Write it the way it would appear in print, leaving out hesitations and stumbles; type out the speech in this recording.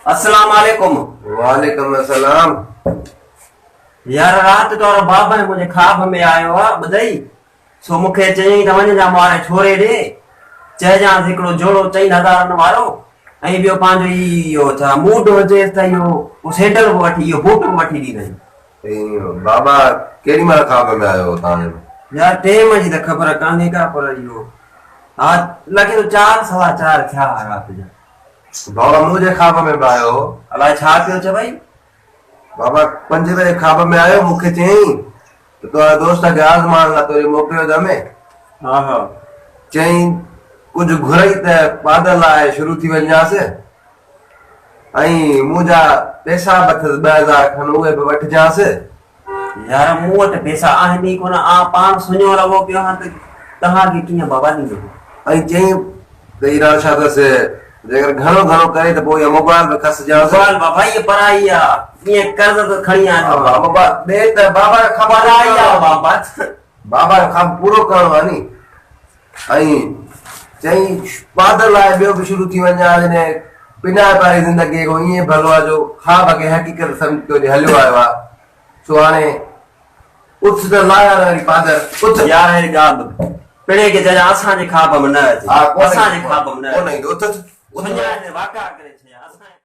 السلام عليڪم. وعليڪم السلام. يار رات تنهنجو بابا منهنجي خواب ۾ آيو آ ٻڌئي سو مون کي چيائين ته وڃجان مون واري ڇوري ڏي چئجانس هڪڙو جوڙو چئن هزارن وارو ۽ ٻيو پنهنجو هي اهو ڇا موڊ هجيس ته اهو سينڊل به وٺي اهو بوٽ به وٺي ڏيندئي. بابا ڪيڏي مهل خواب ۾ آيو هو توهان جي؟ يار ٽيم جي ته خبر ڪانهي ڪا پر اهو ها لڳي ٿو چار سوا چار ٿيا ها رات جا. بابا منهنجي خواب ۾ به آيو هو. الائي ڇا پيو چوئي. بابا پنجين بجي خواب ۾ آيو مون کي چيائين ته تنهنجي دوست کي آزمائڻ لاء توري موڪليو اٿم. ها ها. چيائين ڪجهه گهرئي ته پادر لاء شروع ٿي وڃجانس ۽ منهنجا پئسا به اٿس 2000 کن اهي به وٺجانس. يار مون وٽ پئسا آهن ئي ڪونه، آء پاڻ سڃو لڳو پيو آهيان ته توهان کي ڪيئن بابا ڏيندس. ۽ چيائين ته هي راڻو ڇا اٿس، جيڪر گهڻو گهڻو ڪري ته پوء اها موبائل به کسجانس. موبائل بابا هيء پرائي آ، ڪيئن قرض ته کڻي آيو آهيان. بابا موبائل ڏي ته بابا جو خواب پورو پرائي آ ڪرڻو آ. بابا. بابا جو خواب پورو ڪرڻو آ ني. ۽ چيائين پادر لاء ٻيو به شروع ٿي وڃان جڏهن پنائپ واري زندگيء کان ائين ڀلو آ جو خواب کي حقيقت سمجهي توڏي هليو آيو آ. سو هاڻي اٿ ته لاهيان نه وري پادر اٿ. يار هڪ ڳالهه ٻڌ پڻهين کي چئجان اسان جي خواب ۾ نه اچي ها ڪونه اسان جي ايندو خواب ۾ نه ڪونه اچي ايندو اٿ اٿ اٿ. سڃاڻي واڪا ڪري ڇڏيائين.